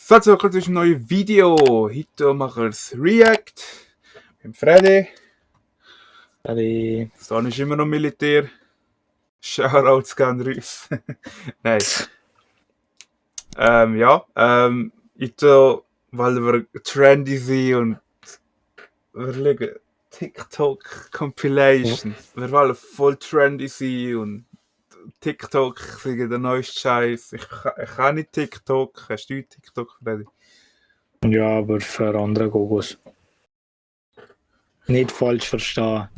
So, jetzt kommt ein neues Video. Heute machen wir das React mit dem Freddy. Freddy. Stan ist immer noch Militär. Shoutouts gehen raus. Nein. Heute, weil wir trendy sind und wir schauen TikTok Compilation. Wir wollen voll trendy sein und TikTok sind der neueste Scheiß. Ich kann nicht TikTok. Hast du TikTok, Freddy? Ja, aber für andere Gogos. Nicht falsch verstehen.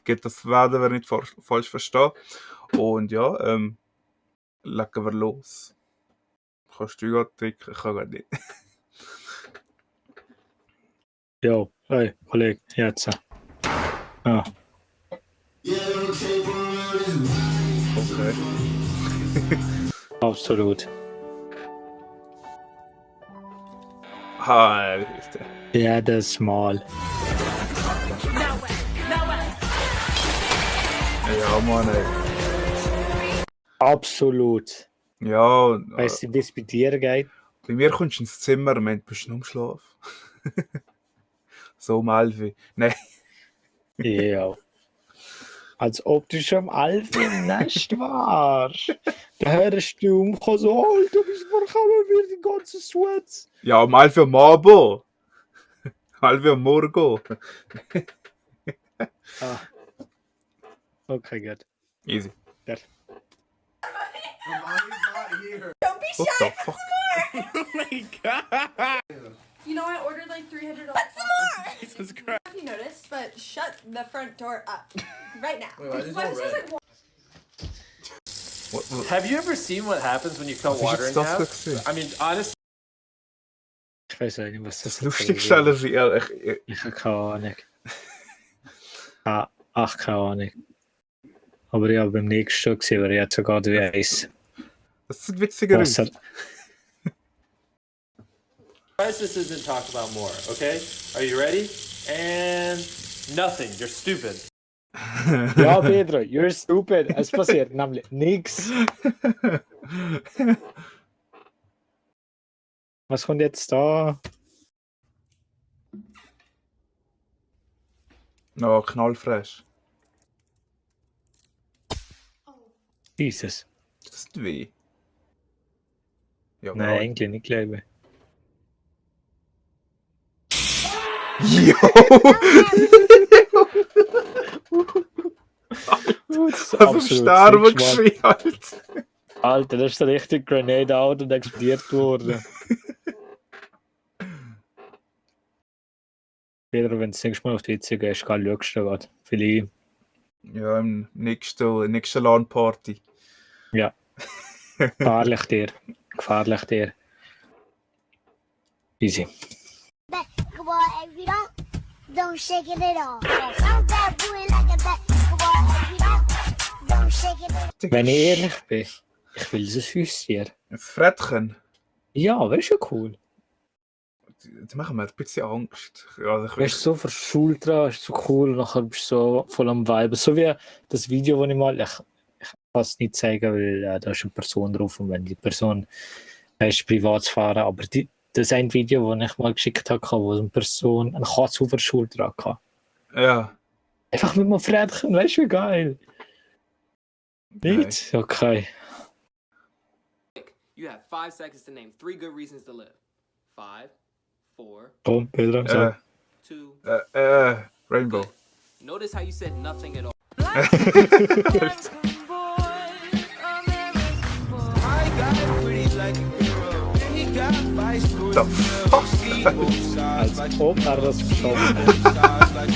Das werden wir nicht falsch verstehen. Und ja, legen wir los. Kannst du gerade ticken? Ich kann gerade nicht. Jo, hey, Kollege, jetzt. Ah. Okay. Absolut. Alter. Jedes Mal. Ja, Mann, ey. Absolut. Ja, Weißt du, wie es bei dir geht? bei mir kommst du ins Zimmer und bist du noch im Schlaf. So um 11. Nein. Ja. Als ob du schon am 11 im Nest warst. Da hörst du umkommen so, Alter, wieso verkommen wir die ganzen Sweats? Ja, um 11 am Abend. 11 am Morgen. Ah. Okay, gut. Easy. There. Don't be What shy. the fuck? Oh my god! You know, I ordered like $300. Put some more. Jesus Christ. I don't know if you noticed, but shut the front door up right now. Wait, why is it Why all does it red? like Have you ever seen what happens when you cut Was ist water jetzt in das half? gewesen? I mean, honestly. Ich weiß auch nicht, was Das das Lustigste alles. Ich habe keine Ahnung. Ach, keine Ahnung. Aber ich habe beim nächsten gesehen, weil ich jetzt sogar weiss. Das sieht witziger aus. Wasser. This isn't talk about more, okay? Are you ready? And nothing. You're stupid. Ja, Pedro, you're stupid. Es passiert nämlich nichts. Was kommt jetzt da? Oh, knallfresh. Jesus. Das tut weh. Ja, Nein, eigentlich nicht, glaube ich. Jo! Das ist Also absolut sterben Zwischenwald. geschrien, Alter. Alter, das ist richtig Grenade out und explodiert worden. Pedro, wenn du das nächste Mal auf die WC gehst, schaust du gerade. Vielleicht. Ja, im nächsten LAN-Party. Ja. Gefährlich dir. Gefährlich dir. Easy. Basketball, if you don't shake it at all. I'm that boy like a basketball, if you don't shake it at all. Wenn ich ehrlich bin, ich will das Häuschen. Ein Frettchen. Ja, das ist ja cool. Das macht mir ein bisschen Angst. Also ich Weißt du, so verschult dran, ist so cool und nachher bist du so voll am Vibe. So wie das Video, das ich mal. Ich kann es nicht zeigen, weil da ist eine Person drauf und wenn die Person ist privat zu fahren. Aber das ist ein Video, das ich mal geschickt habe, wo eine Person eine Katze auf der Schulter hatte. Ja. Einfach mit einem Frettchen, weißt du, wie geil. Nicht? Okay. You have 5 seconds to name 3 good reasons to live. 5, 4, Komm, Pedro, sag. 2. Rainbow. Notice how you said nothing at all. The fuck? Als ob er das geschafft hat.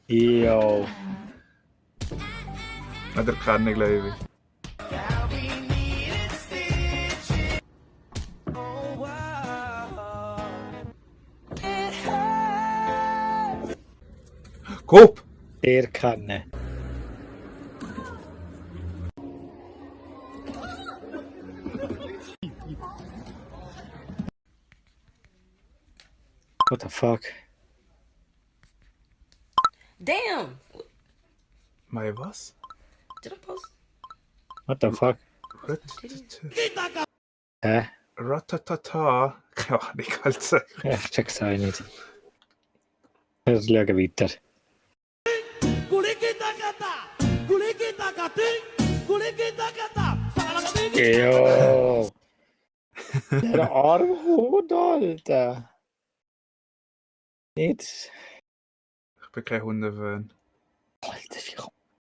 Yo. Nicht erkennen, glaube ich. Coop! Der kann. What the fuck? Damn. Mei, was? Did I post? What the fuck? Hä? Ratatata. Keine Ahnung, also. Ich check's auch nicht. Wir schauen weiter. Jo! Der arme Hund, Alter! Nicht. Ich bin kein Hundefan. Alter, wie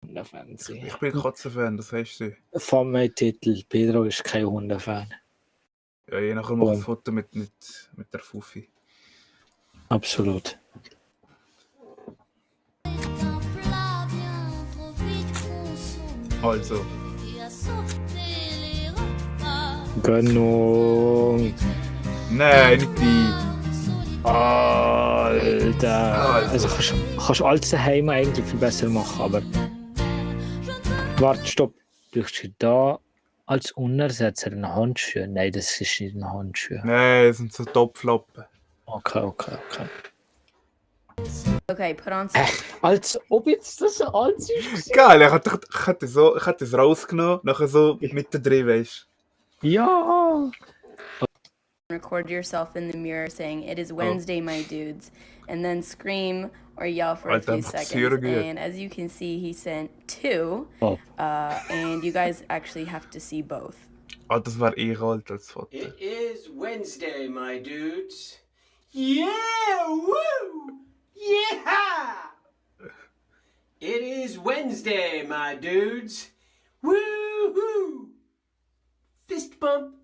Hundefan sein? Ich bin Katzenfan, das weißt du. Von meinem Titel, Pedro ist kein Hundefan. Ja, je nachher mache ich ein Boom. Foto mit der Fufi. Absolut. Also, Gönnung! nein, nicht die. Alter! Also. Also kannst alles daheim eigentlich viel besser machen, aber... Warte, stopp! Du hast da als Untersetzer einen Handschuh. Nein, das ist nicht ein Handschuh. Nein, das sind so Topflappen. Okay. Okay, put on some. Als ob jetzt das alles ist. Geil, ich hätte es rausgenommen, nachher so mittendrin, weißt Ja! Record yourself in the mirror saying, "It is Wednesday, my dudes," and then scream or yell for a Alter, few das ist seconds. gut. And as you can see, he sent 2, Oh. and you guys actually have to see both. Ah, das war eh alt als Foto. It is Wednesday, my dudes. Yeah! Woo! Yeah! It is Wednesday, my dudes. Woo-hoo! Fist bump.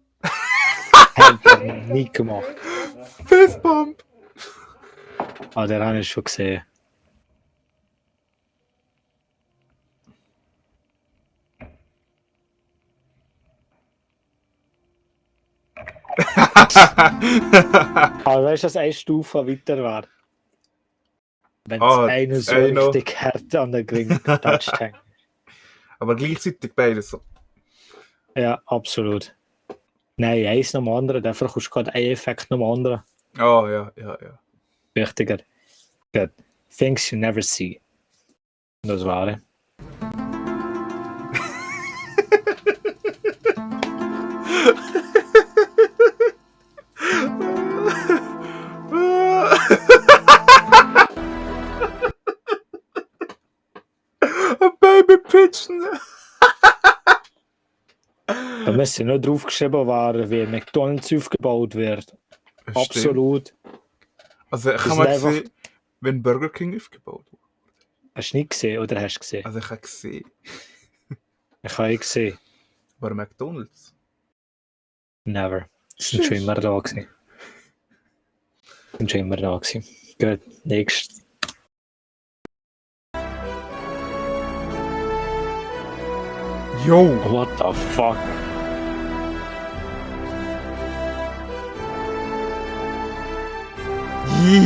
Hat er nie gemacht. Fistbump! Ah, den habe ich schon gesehen. Aber weißt du, dass eine Stufe weiter war? Wenn es einer so einer. richtig hart an der Ring getatscht hängt. Aber gleichzeitig beides so. Ja, absolut. Nein, eins nach dem anderen. Dafür kommst du gerade einen Effekt nach dem anderen. Ah, ja. Wichtiger. Good. Things you never see. Und das war Baby Pigeon! Da müsste nur draufgeschrieben werden, wie McDonalds aufgebaut wird. Absolut. Also, ich Das habe mal ist einfach- gesehen, wenn Burger King aufgebaut wurde. Hast du nicht gesehen oder hast du gesehen? Also, ich habe gesehen. Ich habe ihn gesehen. Aber McDonalds? Never. Das sind schon immer da gewesen. Sind schon immer da gewesen. Gut, next. Yo! What the fuck?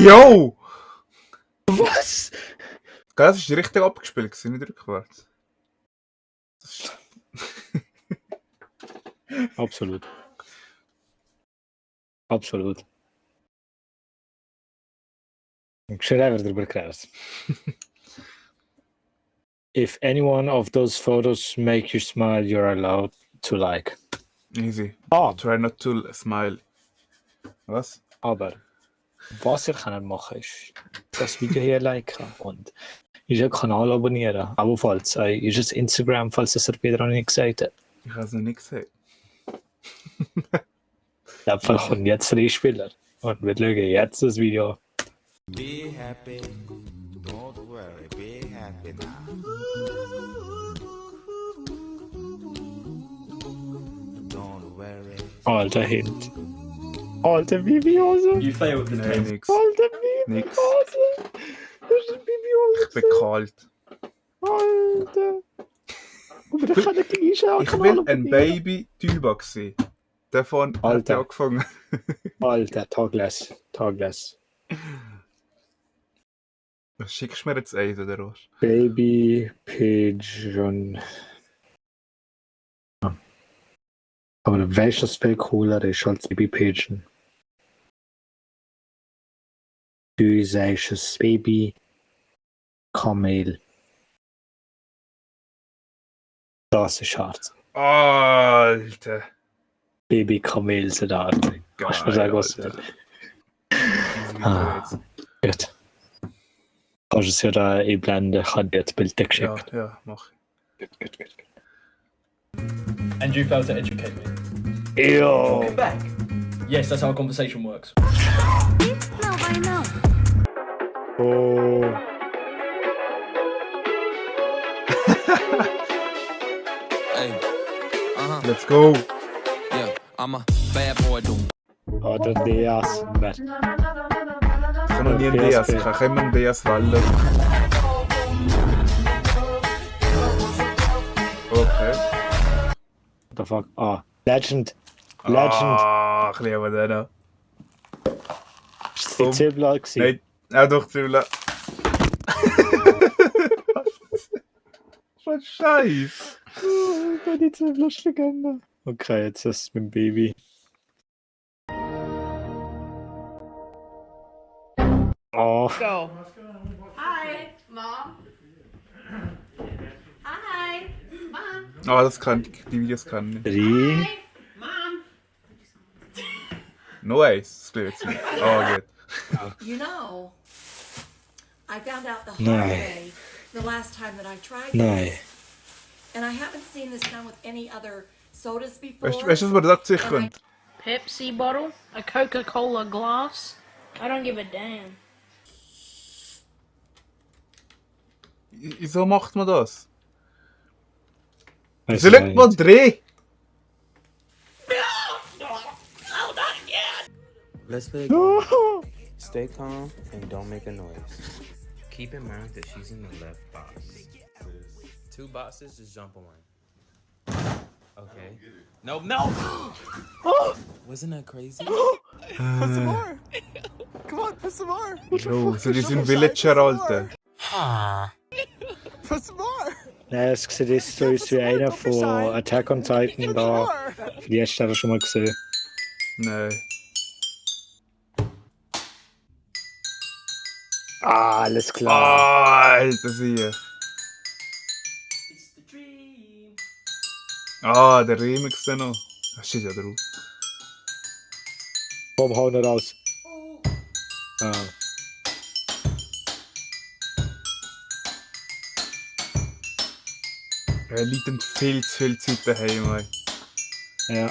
Yo! Was? Das war richtig abgespielt, nicht rückwärts. Das ist... Absolut. Absolut. Schon einfach drüber geredet. If any one of those photos make you smile, you're allowed to like. Easy. Ah, Try not to smile. Was? aber was ihr könnt machen ist das Video hier liken und unseren Kanal abonnieren. Aber falls ist es Instagram, falls es Pedro nicht gesagt hat. Ich habe es noch nicht gesehen. Der Fall kommt jetzt Spieler und wir schauen jetzt das Video. Be happy, don't worry, be happy now. Don't worry. Alter Hint. Alter Bibiose. You failed the Nein, test. nix. Alter Nix. Bibiose. Das ist Ich Bibiose. bin kalt. Alter. Aber ich kann den gleichen Ich will ein Baby-Tuba sehen. Davon hat Alter. er angefangen. Alter, tagless. Tagless. Was schickst du mir jetzt eins, oder was? Baby Pigeon. Ah. Aber du weißt, dass es viel cooler ist als Baby Pigeon. Du sagst es Baby Kamel. Das ist hart. Alter. Baby-Kamel-Soldat. Kannst du mir sagen, was Alter. Ah. Gut. Kannst du es ja da einblenden? Ich habe dir das Bild geschickt. Ja, mach ich. Gut. And you failed to educate me. Jo! Come back. Yes, that's how a conversation works. No, I know. Oh. Hey, Let's go. yeah, I'm a bad boy, dude. Oh, der Diaz. Ich habe noch nie einen DS. Ich habe immer einen DS wählen. Okay. What the fuck? Ah, Legend. Ah, ich liebe den noch. Ist das die Zwiebel gewesen? Nein, doch, Zwiebeln. Was Scheiß. Oh, ich die Zwiebel gegangen. Okay, jetzt ist es mit dem Baby. Oh. Go. Hi, Mom. Hi, Mom. Ah, das kann ich. Die Videos kann ich. 3. Mom. No Ace. Das bleibt jetzt nicht. Oh, gut. You know, I found out the hard Nein. way the last time that I tried Nein. this. And I haven't seen this done with any other sodas before. Weißt du, was wir da sicher können? Pepsi bottle, a Coca-Cola glass. I don't give a damn. Wieso macht man das? Weiss Wieso legt man dreh? Let's play. Stay calm and don't make a noise. Keep in mind that she's in the left box. 2 boxes, just jump on. Okay. No. Wasn't that crazy? Put some more. Come on, put some more. Oh, so die sind Villager, Alter. Put some more. Nein, es sieht jetzt so aus wie einer von Attack on Titan da. Für die hast du schon mal gesehen. Nein. Ah, alles klar. Alter, sieh. Ah, der Remix da noch. Das steht ja drauf. Komm, hau nicht raus. Ah. Er liegt viel zu viel Zeit daheim, ey. Ja.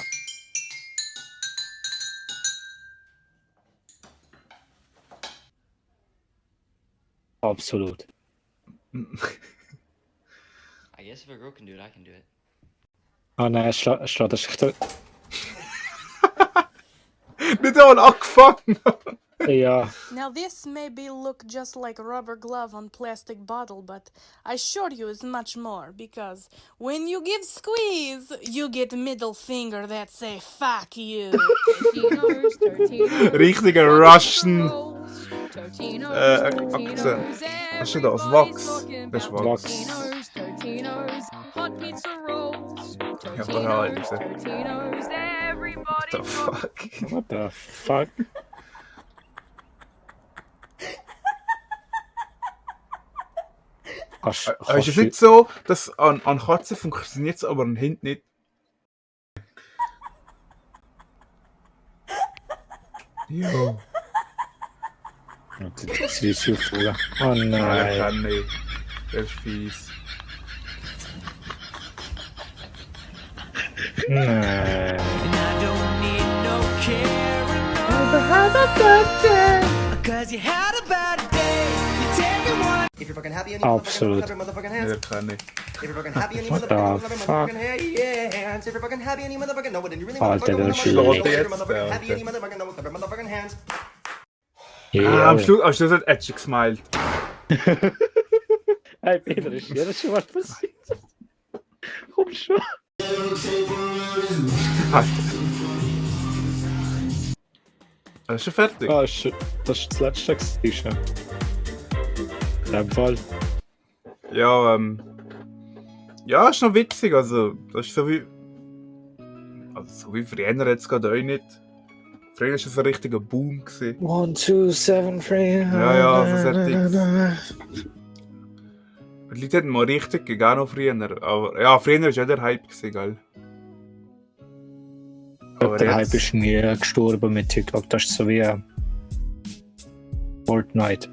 Absolut. I guess if a girl can do it, I can do it. Ah nein, es steht sich da. Nicht einmal angefangen! Ja. Now this maybe look just like a rubber glove on plastic bottle, but I assure you it's much more, because when you give squeeze, you get middle finger that say fuck you. Richtiger Russian Akzent. Was steht da? Aus Wachs? Das ist Wachs. Ja, aber halt nicht. What the fuck? What the fuck? Ist es nicht so, dass an Katzen funktioniert es, aber an Hund nicht? Jo. Das ist so voll. Oh Nein, nein. kann nicht. Der ist fies. Nein. Absolut. Der kann nicht. What the fuck? Alter, der ist Schlägt schlecht. jetzt, Ja. am Schluss hat Edge gesmiled. Hey Peter, ist dir das schon mal passiert? Komm schon. Das ist schon fertig. Ah, das ist das letzte gewesen. In dem Fall. Ja, ja, ist noch witzig. Also, das ist so wie. Also, so wie früher jetzt gerade auch nicht. Früher war es ein richtiger Boom gewesen. 1, 2, 7, 3. Ja, also solche. Die Leute hatten mal richtig gegangen noch früher. Aber ja, früher war ja der Hype, gell? Aber Der Hype jetzt, ist nie gestorben mit TikTok. Das ist so wie Fortnite.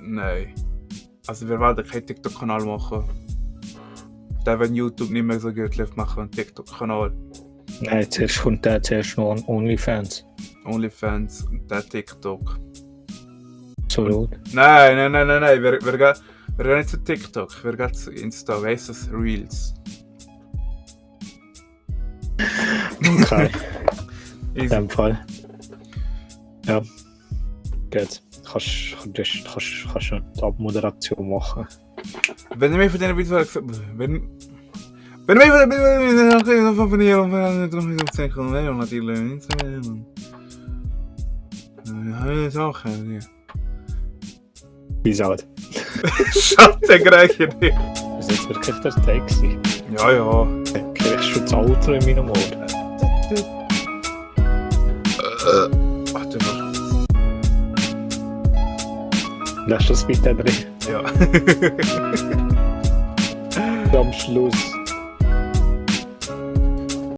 nein. Also wir werden keinen TikTok-Kanal machen. Der, wenn YouTube nicht mehr so gut läuft, machen wir einen TikTok-Kanal. Nein, zuerst kommt zuerst noch OnlyFans. OnlyFans und der TikTok. Absolut. Nein. Wir gehen nicht zu TikTok. Wir gehen zu Insta. Wie heisst das? Reels. Okay. In Easy. dem Fall. Ja. Gut. Kannst du die Abmoderation machen. Wenn ich mich von diesen Videos gesagt wenn ich mich von diesen Videos abonnieren und natürlich Bis halt. Schattengleiche nicht. Das ist jetzt wirklich der Tag gewesen. Ja. Kriegst du das Outro in meinem Ohr? Warte mal. Lass das bitte drin. Ja. Am Schluss.